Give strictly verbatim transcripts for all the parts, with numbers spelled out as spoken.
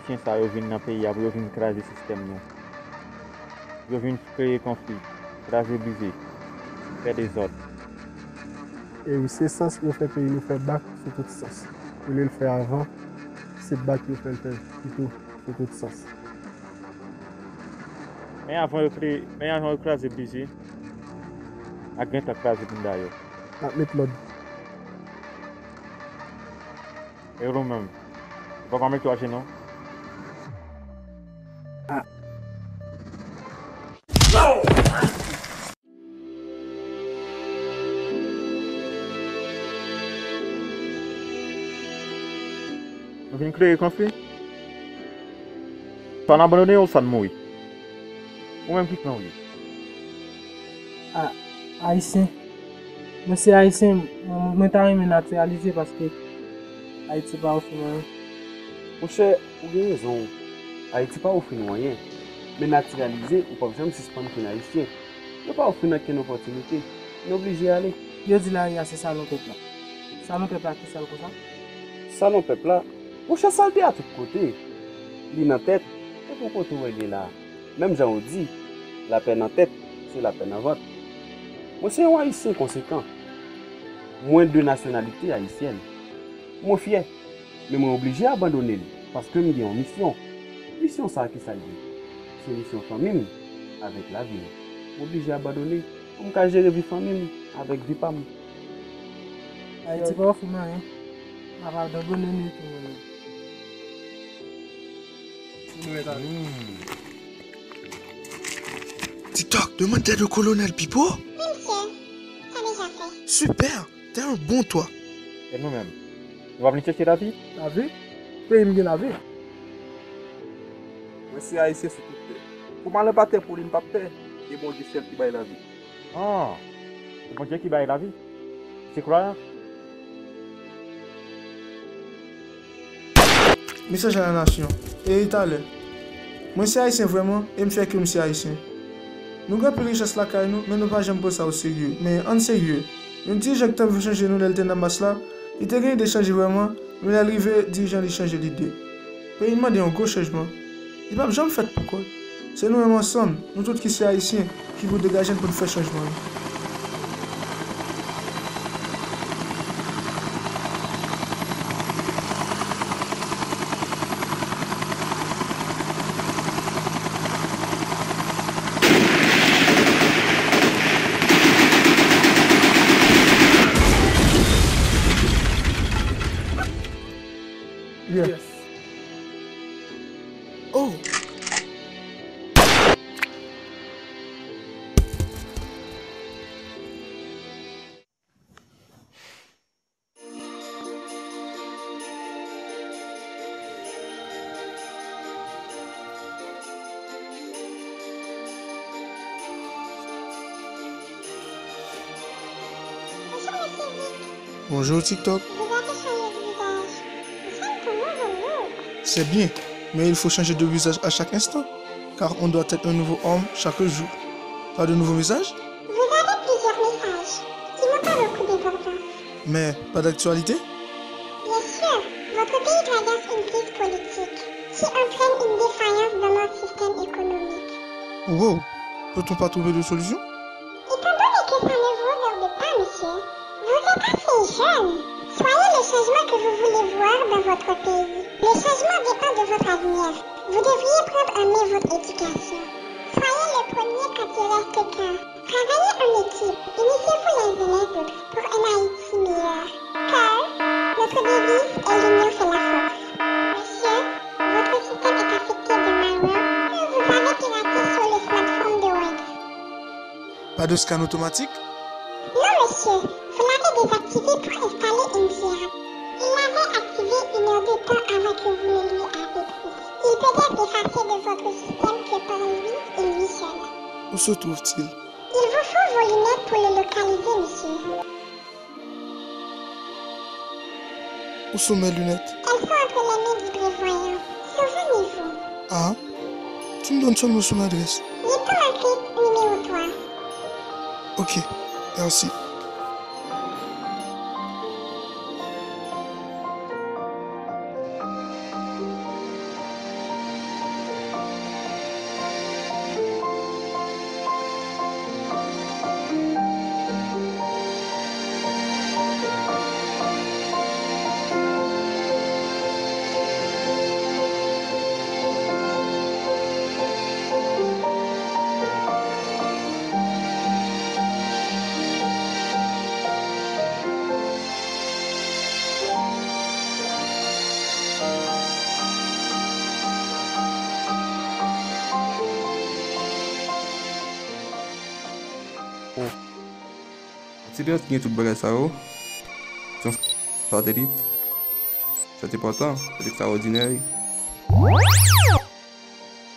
chen sa yo vin nan peyi a pou yo vin kraze sistèm nou. Yo vin kreye konfli, kraze brize, fè dezòd. E wi, se sans yo fè peyi nou fè bak sou tout sans. Olye l fè avan, se bak yo fè l fè pito sou tout sans. Men avan yo kre-, men avan yo kraze brize, ak gentan kraze bounda yo. N ap met lòd. E ou menm, ou pa ka mete w ajenou? Ah. Nou vin kreye konfli? Sa n abandone ou sa n mouri? Ou menm ki klan ou ye? A, Ayisyen. Mwen se Ayisyen, mwen, mwen ta renmen natiralize paske Ayiti pa ofri mwen anyen. Monchè, ou gen rezon. Ayiti pa ofri nou anyen. Men natiralize, ou p ap janm sispann fin Ayisyen. Yo pa ofri n okenn opòtinite. Nou oblije ale. Yo di lari a se salon pèp la. Salon pèp la, ki sal konsa? Salon pèp la, monchè, sa l te a tout kote. Li nan tèt, e pou kote w wè l ye la a. Menm jan yo di, lapè nan tèt, se lapè nan vant. Mwen se yon Ayisyen konsekan. Mwen de nasyonalite ayisyèn. Mwen fyè, men mwen oblije abandone l, paske m gen yon misyon. Misyon sa a, ki sa l ye? Se misyon fanmi m avèk lavi m. Mwen oblije abandone pou m ka jere vi fanmi m avèk vi pa m. Ayiti pa ofri m anyen. M ap abandone nou tou, mwen menm. TikTok, demande aide au colonel Pipo. Wi, mesye. Sa deja fè. Super! T'es un bon toi. E nou menm? Nou pa vin chèche lavi? Lavi? Peyi m gen lavi. Mwen se Ayisyen sou tout tè. Pou malè pa tè pou li, m p ap pè. E Bondye sèl ki bay lavi. Ah, se Bondye ki bay lavi. Se kwayan. Mesaj a la nasyon. E talè. Mwen se Ayisyen vrèman e m fyè ke m se Ayisyen. Nou gen anpil richès lakay nou, men nou pa janm pran sa oserye. Men ann serye. Yon dirijan ki t ap vle chanje nou lè l te nan mas la, li te gen lide chanje vrèman, men lè l rive, dirijan li chanje lide. Peyi n mande yon gwo chanjman. Li p ap janm fèt poukò l. Se nou menm ansanm, nou tout ki se Ayisyen, ki pou degaje n pou n fè chanjman yo. Yes. Oh. Bonjour, mesye Vic. Bonjour, TikTok. Vous avez changé de visage. Nous sommes ton nouveau look. C'est bien, mais il faut changer de visage à chaque instant, car on doit être un nouveau homme chaque jour. Pas de nouveau visage? Vous avez plusieurs messages qui n'ont pas beaucoup d'importance. Mais pas d'actualité? Bien sûr, votre pays traverse une crise politique qui entraîne une défaillance dans notre système économique. Wow, peut-on pas trouver de solution? Étant donné que ça ne vous regarde pas, monsieur, vous êtes assez jeune. Soyez le changement que vous voulez voir dans votre pays. Le changement dépend de votre avenir. Vous devriez prendre en main votre éducation. Soyez le premier patriote africain. Travaillez en équipe. Unissez-vous les uns les autres pour un Haïti meilleur. Car notre devise est l'union fait la force. Monsieur, votre système est affecté de malware que vous avez piraté sur le smartphone de Wade. Pas de scan automatique? Non, monsieur. Vous l'avez désactivé pour installer un diable. Il l'avait activé une heure de temps avant que vous ne lui avez pris. Il peut être effacé de votre système que par lui et lui seul. Où se trouve-t-il? Il vous faut vos lunettes pour le localiser, monsieur. Où sont mes lunettes? Elles sont entre les mains du prévoyant. Souvenez-vous. Ah, tu me donnes seulement son adresse. Victor Marquet, numéro trois. Ok, merci. Satelit ki gen tout bagay sa yo. Se yon satelit. Sa te enpòtan, sa te ekstraòdinè.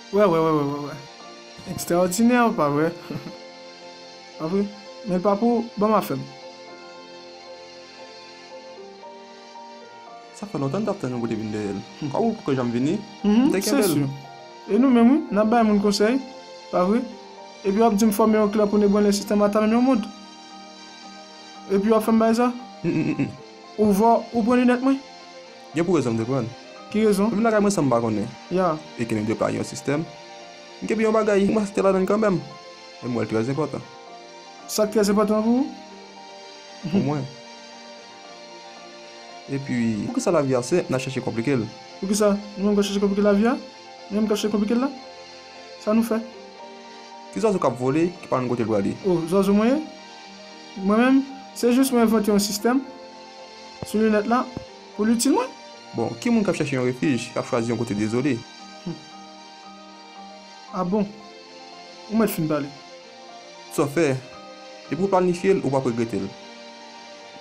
Wè, wè, wè, wè, wè, wè. Ekstraòdinè, pa vre? Pa vre? Men l pa pou, ban m afè m. Sa fè lontan m t ap tann yon kote vin dèyè l. Kòm ou poko janm vini, m te kenbe l. E nou menm, wi, n ap bay moun konsèy, pa vre? Epi w ap di m fòme yon klan pou n ebranle sistèm la, ta menm yon mond. Epi w ap fè m bay sa? Ou vò, ou pran linèt mwen? Gen pou rezon m te pran. Ki rezon? M vin lakay mwen san m pa konnen. Ya. E ke nou deplwaye yon sistèm. M kenbe yon bagay, m rete ladan l kanmenm. E m wè l trè enpòtan. Sa k trè enpòtan pou ou? Pou mwen. Epi, poukisa lavi a senp, n a chèche konplike l? Poukisa nou menm k ap chèche konplike lavi a? Nou menm k ap chèche konplike l la? Sa nou fè? Ki zwazo k ap vole, ki pa konn kote l prale? O, zwazo mwen ye? Mwen menm, se jis mwen envante yon sistèm sou linèt la pou l itil mwen. Bon, ki moun k ap chèche yon refij, k ap chwazi yon kote dezole? A bon? Ou mèt fin pale. Sa w fè, depi w planifye l, ou p ap regrete l.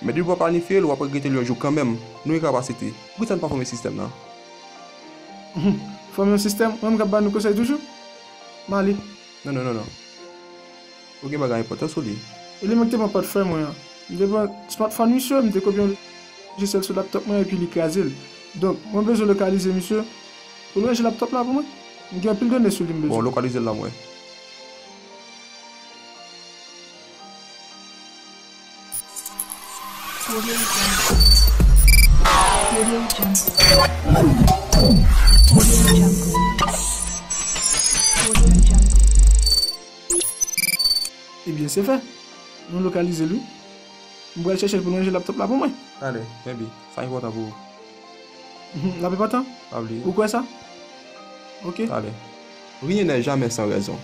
Men depi w pa planifye l, w ap regrete l yon jou kanmenm. Nou gen kapasite. Poukisa n pa fòme sistèm nan? Fòme yon sistèm? Mwen menm k ap ba nou konsèy toujou? M ale. Non, non, non, non. Ou gen bagay enpòtan sou li. E li menm ki te pran pòt frè mwen an. M te pran smartphone misye, m te kopye yon lojisyèl sou laptòp mwen epi li kraze l. Donk, mwen bezwen lokalize misye pou l ranje laptòp la pou mwen. M gen anpil done sou li m bezwen. Bon, lokalize l la mwen. Ebyen, se fè. Nou lokalize l, wi. M pral chèche l pou l ranje laptòp la pou mwen. Talè, baby, sa enpòtan pou ou. L ap enpòtan? Pa bliye. Ou kwè sa? Ok. Talè. Rien n'est jamais sans raison.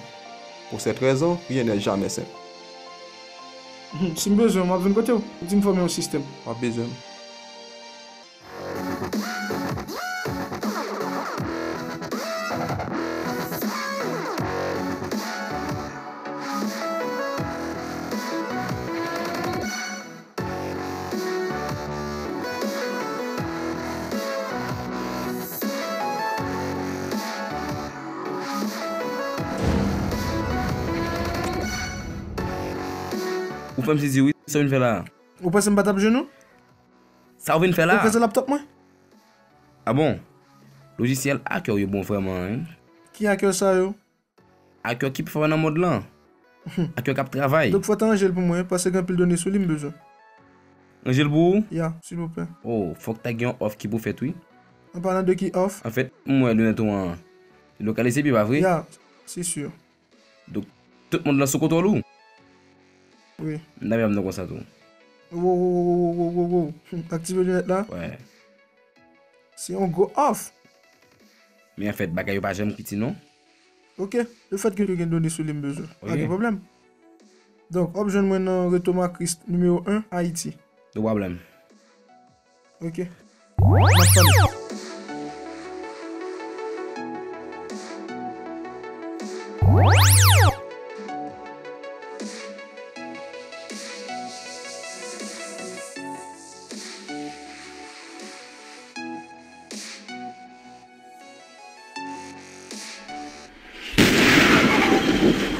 Pour cette raison, rien n'est jamais simple. Si m bezwen w, m ap vin kote w. Di m fòme yon sistèm. W ap bezwen m. Ou fè m sezi wi, sa w vin fè la a? Ou panse m pa t ap jwenn ou? Sa w vin fè la a? Ou kraze laptòp mwen? A bon? Lojisyèl hacker yo bon vrèman, wi. Ki hacker sa yo? Hacker ki pi fò nan mond lan. Hacker k ap travay. Donk fò w ta ranje l pou mwen, paske gen anpil done sou li m bezwen. Ranje l pou ou? Ya, silvouplè. O, fòk ta gen yon òf ki pou fèt, wi. An palan de ki òf? Anfèt, m wè linèt ou an, li lokalize byen, pa vre? Ya, se si. Donk, tout mond lan sou kontwòl ou? Wi. M ta renmen ap nan konsa tou. Wo, wo, wo, wo, wo, wo, wo. Aktive linèt la. Wè. Se yon gwo òf. Men anfèt, bagay yo pa janm piti non. Ok, lefètke yo gen done sou li m bezwen. Pa gen pwoblèm. Donk, w ap jwenn mwen nan Reto Macris nimewo en Ayiti. No pwoblèm. Ok. N ap pale.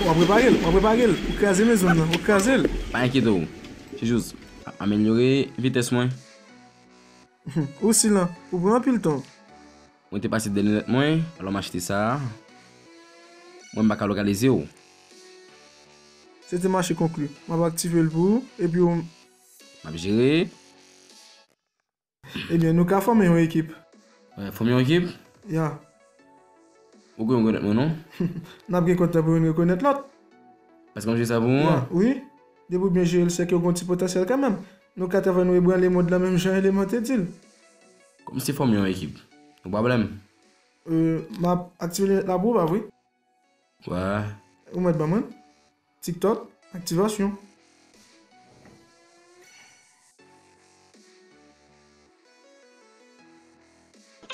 W ap repare l, w ap repare l. Ou kraze mezon nan, ou kraze l. Pa enkyete w. Se jis, ap amelyore vitès mwen. Ou silan, ou pran anpil tan. Mwen te pase dènye nòt mwen, alò m achte sa a. Mwen m pa ka lokalize w. Se te mache konkli. M ap aktive l pou ou, epi ou. M ap jere. Ebyen, nou ka fòme yon ekip. Wè, fòme yon ekip? Ya. Ou kwè yon grenn nòt mwen non? N ap gen kontan pou youn rekonèt lòt. Èske m jere sa pou ou an? Wi. Depi w byen jere l, sèke w gen yon ti potansyèl kanmenm. Nou ka travay nou ebranle mond lan menm jan eleman te di l. Kòmsi fòme yon ekip. Yon pwoblèm. Euh, m ap aktive linèt la pou ou, pa vre? Wè. Ou mèt ban mwen l. TikTok, aktivasyon.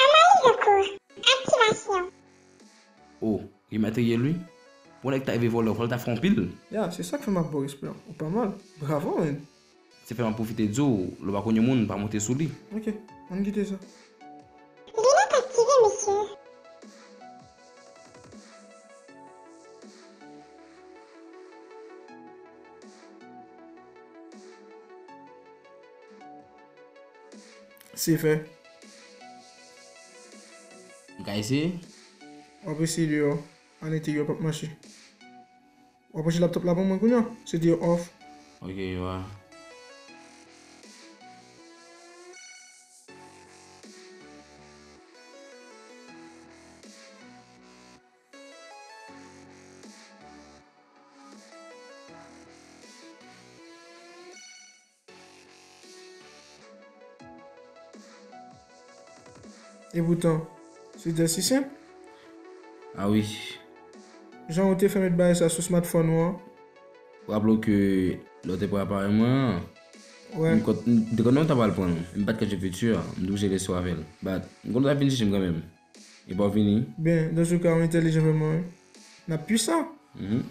Analiz an kou. Aktivasyon. Oh, gen materyèl wi. Pou nèg ta rive vòlè, fò l ta fè anpil. Ya, se sa k fè m ap ba w respè an. Ou pa mal. Bravo, man. Fè m ap pwofite di w, lè w pa konn yon moun, pa monte sou li. Ok, ann kite sa. Li nan aktive, mesye. Se fè. M ka eseye? W ap eseye deyò. An enteryè p ap mache. W ap ranche laptop la pou mwen kounye a? Se te off. Ok, yo a. Epoutan, se te si senp. A wi. Jan ou te fè met bagay sa sou smartphone ou an. Raple w ke lè w te pral pare mwen an, Wè. m konn- m te konnen w ta pral pran l. M pa t ka jwe piti a, m te oblije lese w avè l. But, m konn w t ap vin chèche m kanmenm. Epa w vini. Ben, dans ce cas, ou entèlijan vrèman, wi. N ap pwisan. Mhm.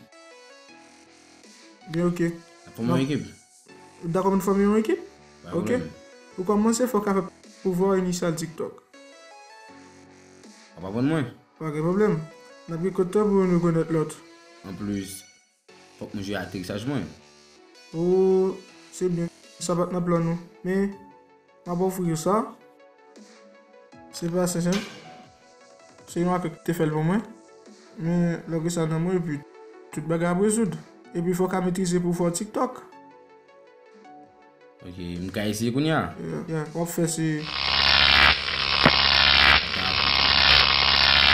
Ben, ok. N ap fòme yon ekip. Ou dakò pou n fòme yon ekip? Pa Ok. pwoblèm. Pou kòmanse, fò w ka fè pouvwa inisyal TikTok. W ap aprann mwen. Pa gen pwoblèm. N ap gen kote pou nou konèt lòt. Anplis, fòk nou jwe aterisaj mwen. Oh, se byen. Sa pa t nan plan nou. Men, m ap ofri w sa. Se pa senp. Se yon akè ki te fè l pou mwen. Men, lè w gen sa nan men w, epi tout bagay ap rezoud. Epi fò w ka metrize pou w fè w TikTok. Ok, m ka eseye kounye a? Yeah, yeah. W ap fè se.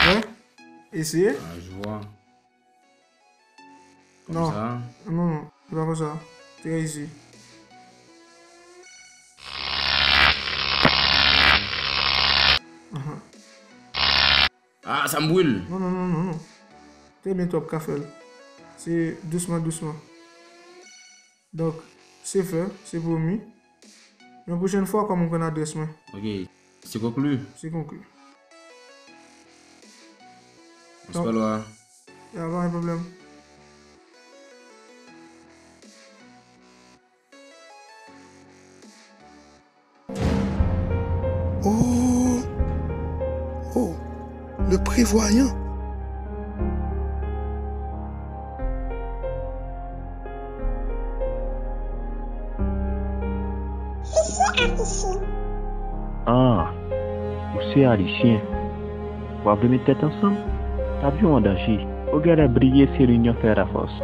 Wè? Eseye? Ah, je vois. Non. Konsa. Non, non, se pa konsa. Trè izi. Ahan. Ah, sa m bril. Non, non, non, non, non. Trè byen, w ap ka fè l. Se dousman, dousman. Donk, se fè, se pwomi. Yon pwochèn fwa, kòm ou konn adrès mwen. Ok, se konkli. Se konkli. Mwen se pa lwa. Ya, pa gen pwoblèm. Oh, oh, le prévoyant. Fichye afiche. Ah, ou se Ayisyen. W ap vle met tèt ansanm? Tabyon an danje. Ou genlè bliye se linyon fè lafòs.